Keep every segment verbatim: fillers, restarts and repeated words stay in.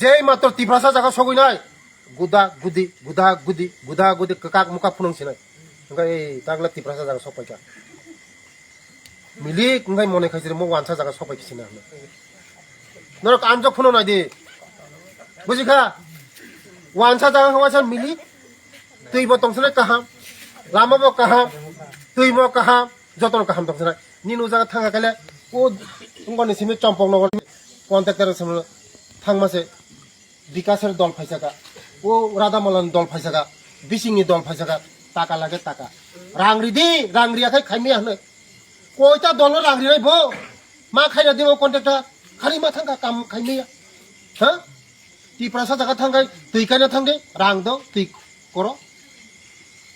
Tei matro Tiprasa jaga sogwi nai. Guda gudi, guda gudi, guda gudi, kwkak mukak phunung sinai. Hwnkhe ei tagla Tiprasa jaga sok paikha. Milik wngkhai monai khaisiri mo wansa jaga sok paikha sinai hwnwi. Norok amjok phunung nai di. Bujikha? Wansa jaga khe waisa milik. Twi bo tongsinai kaham. Lama bo kaham. Twi bo kaham. Jotono kaham tongsinai. Nini o jaga thangkha khaile o wngkha ni simi Chompok Nogor contractor simi thangma se. Bikasor dol phaisaka, o Radhamolan dol phaisaka, bisingni dol phaisaka, taka lage taka. Rang ridi, rang riya khai khaimaya hwnwi. Koita dolno rang rinai bo? Ma khaina di o contractor, khari ma thangka kam khaimaya. Ha? Tiprasa jaga thangkai, twi kaina thangdi, rang do, twi koro.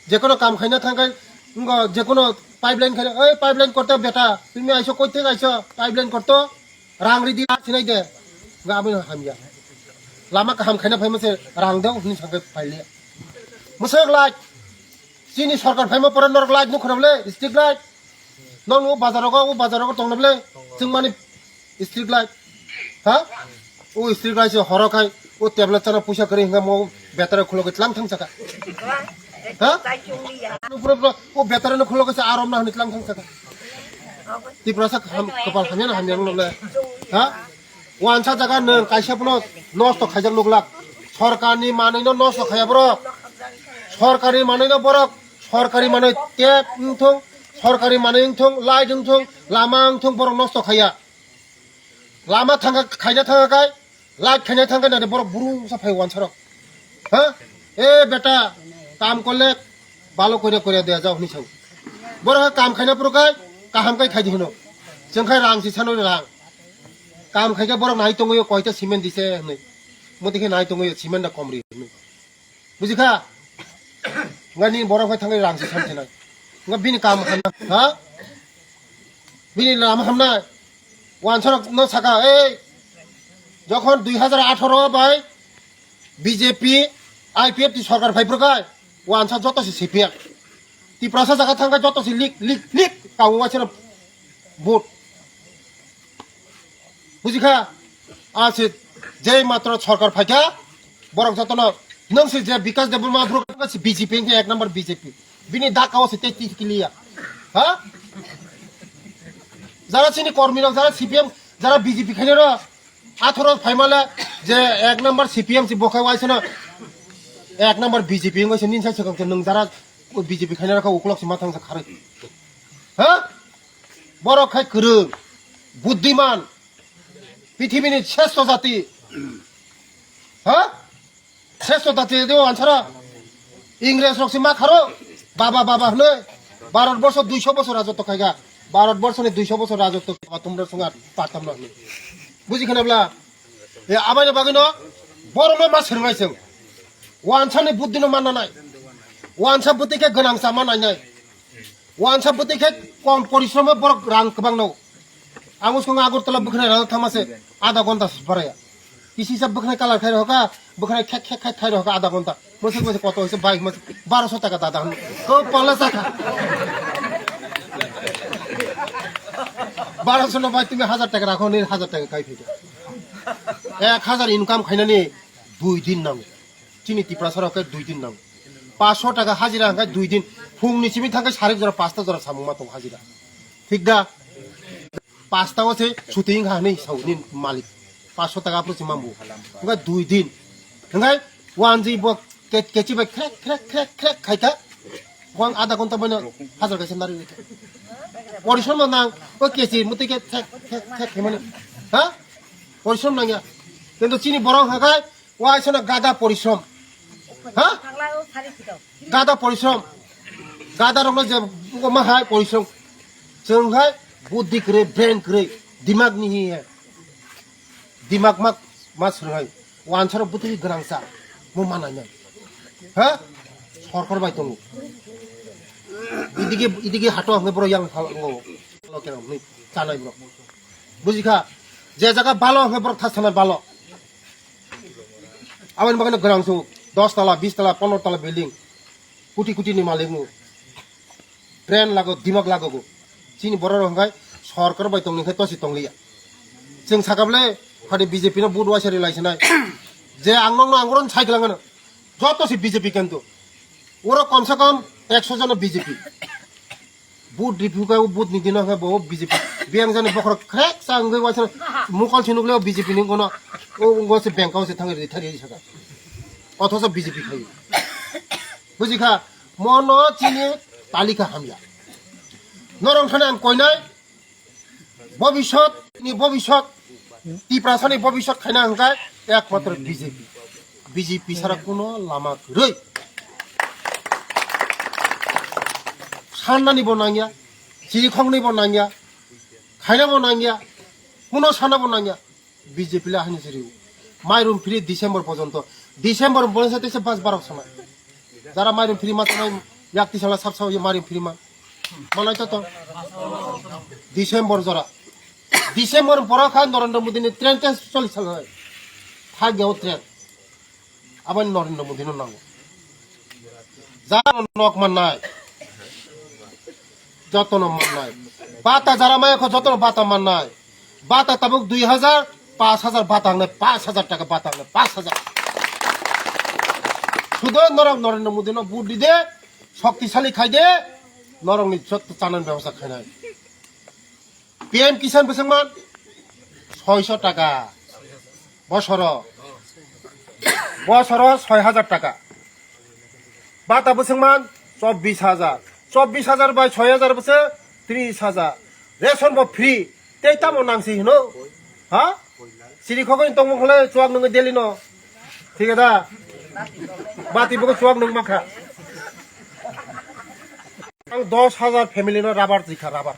Jekono kam khaina thangkai, ngo jekono pipeline khaina, "Oi, pipeline korto beta, tumi aiso koi thek aiso, pipeline korto, rang ridi," sinai de, nga aboni hamya. Lama kaham khaina phaima se rang do, hini sangkai phailiya. Mwswk light, chini sarkar phaima pore norok light nukho na bole, street light. Nokni o bazar rogo, o bazar rogo tongna bole, chwng mani street light. Ha? O street light se horo khai, o tablet chana puisa kwrwi hwnka mo betara khulogwi tlang thang saka. Ha? Pura pura o betara no khulogwi se arom na hwnwi tlang thang saka. Tiprasa ham, kwpal hamya na hamya wngna bole. Ha? Wansa jaga nwng kaisa phano nosto khaijak nuk lak. Sorkarni manwino nosto khaiya borok. Sorkarni manwino borok, sorkari manwi tap wngthung, sorkari manwi wngthung, light wngthung, lama wngthung, borok nosto khaiya. Lama thangkha, khaina thangkha kai, light khaina thangkha nade borok buru sa phai wansarok. Ha? E beta, kam korle balo koira koira deya jao hwnwi sao. Borok kam khaina phuru kai, kaham kai khaidi hwno. Chwng khai rang si sano rang. Kam khaikhe borok nai tongwi koita cement dise hwnwi. Mothe khe nai tongwi cement da komri hwnwi. Bujikha? Ngani borok hai thangwi rang si sam thinai. Nga bini kam hamna, ha? Bini lam hamna. Wansarok no saka, ei, jokhon dui hajar atharo bai B J P, I P F T sorkar phai phuru kai, wansa joto se C P M. Tiprasa jaga thangkha joto se lik, lik, lik, kawo waisano vote. Bujikha? A se jei matro sorkar phaikha, borok jotono, nwng se je Bikas Debbarma phuru se B J P wngkha, ek number B J P. Bini dakao se tei twi kiliya. Ha? Jara chini kormi rok, jara C P M, jara B J P khainai rok, atharo phaimale je ek number C P M si bokhai waisano ek number B J P wngwi se ninsa swkang se nwng jara B J P khainai rok uklok si ma thangsa kharwi. Ha? Borok khai kwrwng, buddiman, pithibini sresto jati. Ha? Sresto jati de ansara. Ingres rok si ma kharo. Baba, baba hwnwi. Bharat borsho duiso bosor rajotto khaikha. Bharat borshoni duiso bosor rajotto khaikha. Tumra sunga patam no hwnwi. Buji khana bla? E, abaino bagwino borokno ma swrwngnai chwng. Wansani buddhino manna nai. Wansa buddhi khe gwnang sama nai nai. Wansa bwtwi khe kom porishromo borok rang kwbang no. Ang uskongo Agartala bwkhnai rang thangma se adha ghonta se baraya. Kisi sa bwkhnai kalar khai rohka, bwkhnai khek khek khai khai rohka adha ghonta. Mwswk mwswk koto hwnkhe bai mwswk baro so taka dada hwn. Ko pala saka. Baro so no bai tumi hajar taka rakho, nini hajar taka kai phai. Ek hajar income khainani dui din nango. Chini Tiprasa rok khe dui din nango. Paanch sho taka hajira hwnkhe dui din. Phungni simi thangkhe sarik jora, pasta jora samung ma tongo hajira. Thik da? Pasta o se suti wngkha hwnwi sao nini malik. Paanch sho taka aphuru se mambu. Hwnkhe dui din. Hwnkhe wanjwi bo ke-, kechi bai khrek, khrek, khrek, khrek khaikha. Bo ang adha ghonta boino hajar kaisa narwi rikha. Porishrom no nang, o kechi mutwi khe thek, thek, thek khaimani. Ha? Porishrom nangya. Kintu chini borok hwnkhe Waisano gada porishrom. Ha? Gada porishrom. Gada rokno je buko ma hai porishrom. Chwng hai buddhi kwrwi, brain kwrwi, dimag ni hi hai. Dimag mak ma swrwng hai. Wansaro bwtwi gwnang cha. Mo manai nai. Ha? Sorkar bai tongo. Idigi, idigi hato hwnwi borok yang phalango. Lo kerong hwnwi chanai borok. Bujikha? Je jaga balo hwnwi borok thas thanai balo. Aboni bagwi no gwnang su, dos tala, bis tala, pondro tala building, koti koti ni malik no. Brain lago, dimag lago go. Chini borok rok hwnkhe sorkar bai tongni khe tosi tongliya. Chwng sakha bwle, hade B J P no vote waisa rilai sinai. Je ang nokno ang oro sai kwlangano. Joto se B J P kento. Oro komse kom ekso jono B J P. Vote riphuka, vote ni dino khe bo B J P. Biyang jani bokhorok khrek sa wngwi waisa mukol sinukle B J P ni gono. O wngwi se bank o se thangwi rithari saka. Othoso B J P khai. Bujikha, mono chini talika hamya. Norong thani ang koinai, bobisot ni bobisot, Tiprasani bobisot khaina hwnkhe ekmatro B J P. B J P sara kuno lama kwrwi. Sannani bo nangya, chirikhokni bo nangya, khaina bo nangya, kuno sana bo nangya. B J P le ahini siri. Mairum free December porjonto. December porjonto tesa bas barok sana. Jara mairum free ma sanai yak tisala sab sab mairum free ma. Manai to to. December jora. December pora kha Narendra Modi ni train test choli sala. Thak geo train. Aboni Narendra Modi no nango. Jara nok mannai. Jotono mannai. Bata jara maya kho jotono bata mannai. Bata tabuk dui hajar, paanch hajar bata hangnai, paanch hajar taka bata hangnai, paanch hajar. Sudo norok Narendra Modi no vote dide, shoktisali khaide, norok ni jotto chanani bebosta khainai. P M Kisan bwswngman soiso taka bosoro, bosoro soi hajar taka. Bata bwswngman chobbish hajar, chobbish hajar bai soi hajar bwswk tris hajar. Ration bo free, tei tamo nangsi hino? Ha? Siri khogoi tongmung khle chuak nungwi daily no. Thik da? Bati bo chuak nung makha. Ang dos hajar family no rabar jikha, rabar.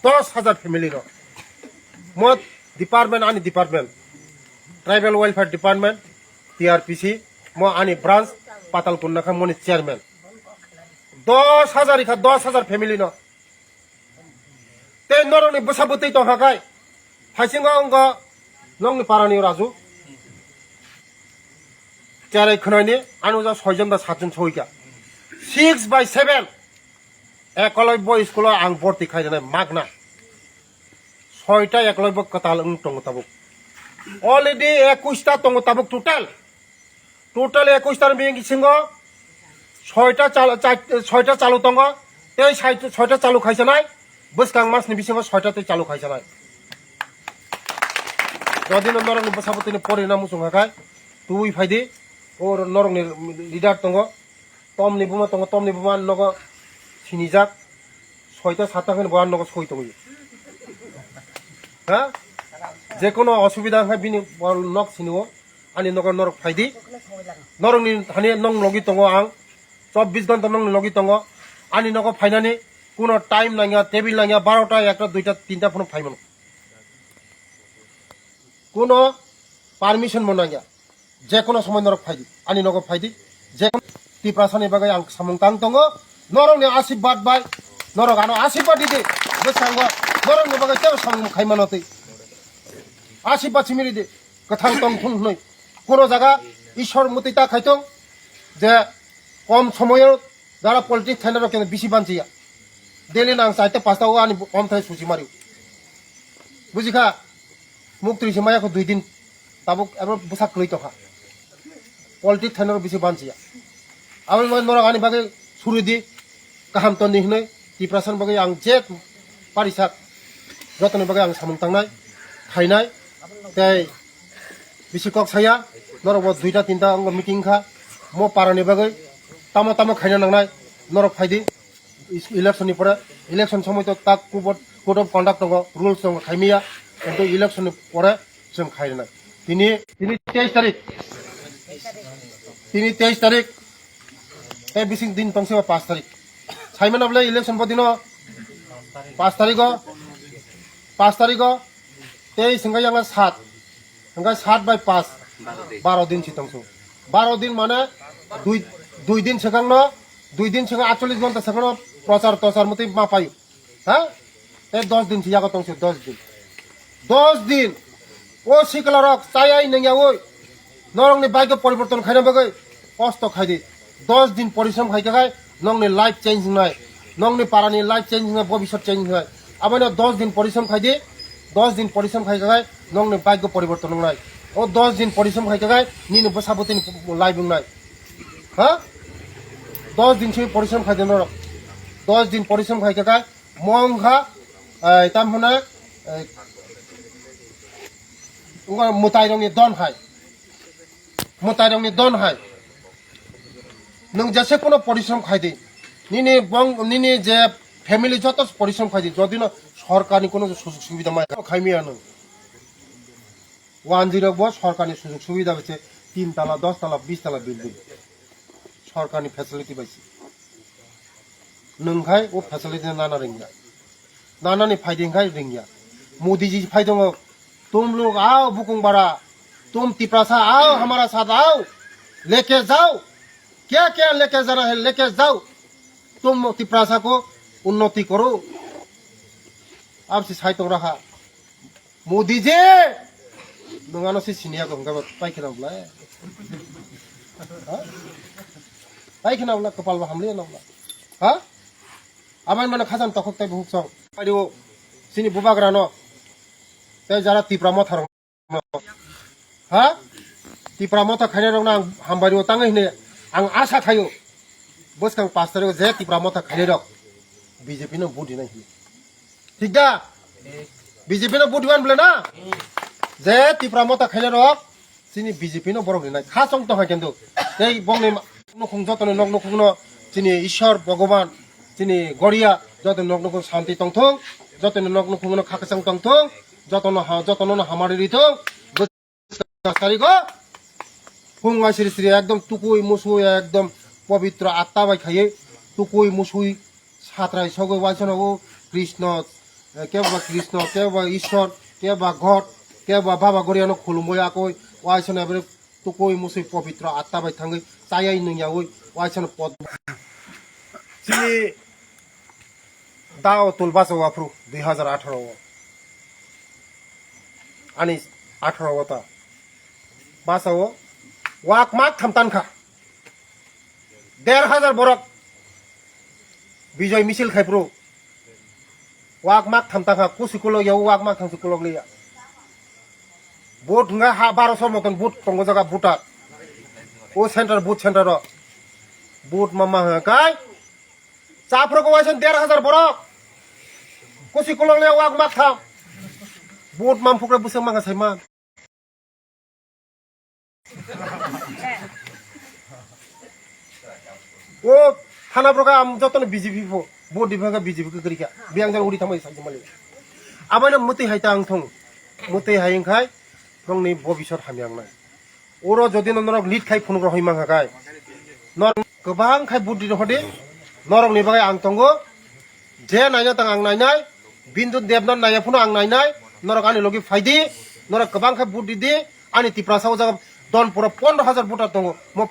Dos hajar family no. Mo department, ani department. Tribal Welfare Department, T R P C, mo ani branch Patalkunda kha moni chairman. Dos hajar ikha, dos hajar family no. Tei norokni bwsa bwtwi tongkha khai. Haisingo wngkha nokni parani Raju. Cherai khwnaini, ano ja soijon da satjon soika. Six by seven. Ekolobyo school o ang borti khainai magna. Soita ekolobyo kwtal wng tongo tabuk. Already ekush ta tongo tabuk total. Total ekush ta ni bisingo soita chal-, char-, soita chalu tongo. Tei sai-, soita chalu khaisanai. Bwskang masni bisingo soita tei chalu khaisanai. Jodi no norokni bwsa bwtwini porina muchung kha khai, tubui phaidi. O norokni leader tongo. Tomni buma tongo, tomni buma nogo sinijak. Soita satta hwnwi bo nogo soi tongo. Ha? Jekono osubida wngkha bini bo nok sinio, ani nogo norok phaidi. Norokni hani nong logi tongo ang. Chobbish ghonta nongni logi tongo. Ani nogo phainani kuno time nangya, table nangya, barota, ekta, duita, tinta phano phaimano. Kuno permission bo nangya. Jekono somoi norok phaidi, ani nogo phaidi, jekono Tiprasani bagwi ang samung tang tongo, norokni asirbat bai, norok ano asirbat didi, bwskango norokni bagwi tebo samung khaimano twi. Asirbat simi ridi, kwthang tong thung hwnwi. Kono jaga Ishwar muti ta khaitong, je kom somoyo jara politics thainai rok keno bisi banchiya. Daily nang chaita pasta o ani omthai suchi mari. Bujikha, muktwi se maya kho dui din, tabuk abo bwsak kwlwi tongkha. Politics thainai rok bisi banchiya. Aboni bagwi norok ani bagwi suri di, kaham toni hwnwi, Tiprasani bagwi ang je parisak, jotoni bagwi ang samung tangnai, khainai, tei bisi kok saya, norok bo duita tinta wngkha meeting kha, mo parani bagwi tamo tamo khaina nangnai, norok phaidi, is-, election ni pore, election somoi to tak kubot code of conduct tongo, rules tongo, khaimiya, kintu election ni pore chwng khainai. Tini, tini teis tarik, tini teis tarik, tei bising din tongsi ba paanch tarik. Saimano bole election bo dino paanch tarik o, paanch tarik o, tei sengkha yang sat, sengkha sat bai paanch, baro din si tongsu. Baro din mane dui, dui din sekhang no, dui din sekhang atchollish ghonta sekhang no prochar tochar mutwi ma payu. Ha? Tei dos din si yago tongsu, dos din. Dos din. O sikla rok chayai nengya oi. Norokni bike poriborton khaina bagwi kosto khaidi. Dos din porishrom khai khe khai nokni life change wngnai. Nokni parani life change wngnai, bobisot change wngnai. Abono dos din porishrom khaidi. Dos din porishrom khai khe khai nokni bike poriborton wngnai. O dos din porishrom khai khe kai nini bwsa bwtwini laibung nai. Ha? Dos din se porishrom khai de norok. Dos din porishrom khai khe kai mong kha, ai, tam hwnai, ai, wngkha mwtai rokni don hai. Mwtai rokni don hai. Nwng jese kuno porishrom khai di. Nini bong, nini je family joto porishrom khai di. Jodi no sorkarni kuno sujog subida mai khaimiya nwng. One zero bo sorkarni sujog subida bai se tin tala, dos tala, bis tala building. Sorkarni facility bai se. Nwng khai o facility nana rwngya. Nanani phaidi khai rwngya. Modi ji phai tongo. Tum log ao bukung bara. Tum Tiprasa ao hamara saath ao. Leke jao. Kya kya leke jana hai leke jao. Tum Tiprasa ko unnoti koro. Ab se sai tong raha. Modi je! Nwng ano se siniya ko hwnkha ba pai kheno bla. Ha? Pai kheno bla, kwpal ba hamliya no bla. Ha? Abai mano khajan tokhok tai buhuk song. Pai o sini bubagra no. Tai jara Tipra Motha rok no. Ha? Tipra Motha khainai rok no ang hambai o tangwi hine ang asa khaio. Bwskang pash tarikh je Tipra Motha khainai rok B J P no vote dinai hine. Thik da? B J P no vote diban bole na? Je Tipra Motha khainai rok, chini B J P no borok rinai. Kha chong tong hai kendo. Tei bongni nukhung joto ni nok nukhung no chini Ishwar Bhagwan, chini Goria joto ni nok nukhung shanti tong thung, joto ni nok nukhung no kha kwchang tong thung, joto no ha, joto no hamari ri thung. Tarigo phung ai siri siri ekdom tukui musui ekdom pobitro atta bai khaiwi tukui musui satrai sogwi waisano o Krishna, eh, kebo ba Krishna, kebo ba Ishwar, kebo ba God, kebo ba Baba Goriano khulumwi akoi waisano eboni tukui musui pobitro atta bai thangwi chayai nungyawi waisano pod. Chini dao tulbasa waphru dui hazar atharo o. Ani atharo o ta. Basa o wak mak tham tan kha. Der hazar borok Bijoy misil khai phru. Wak mak tham tan kha. Kusi kulok ya wak mak tham si kulok liya. Vote hwnga ha baro sor moton vote tongo jaga voter. O center vote center o. Vote mama hwnga kai. Chaphro ko waisong der hazar borok. Kusi kulok liya wak mak tham. Vote mam phukra bwswk mangkha saiman. O thana broka am jotono B J P pho, vote diphaka B J P khe kwrwi kha. Biyang jang uri thamai sai jumali. Abaino mwtwi hai ta ang thung. Mwtwi hai wngkhai bongni bobisot hamya wngnai. Oro jodi no norok lead khai phunuk rohoi mangkha kai. Nor kwbang khai vote di rohodi. Norok ni bagwi ang tongo. Je naina tang ang nainai, Bindu Debnath naiya phano ang nainai, norok ani logi phaidi, norok kwbang khe vote ridi, ani Tiprasa o jaga Donpuro pondro hazar voter tongo, mo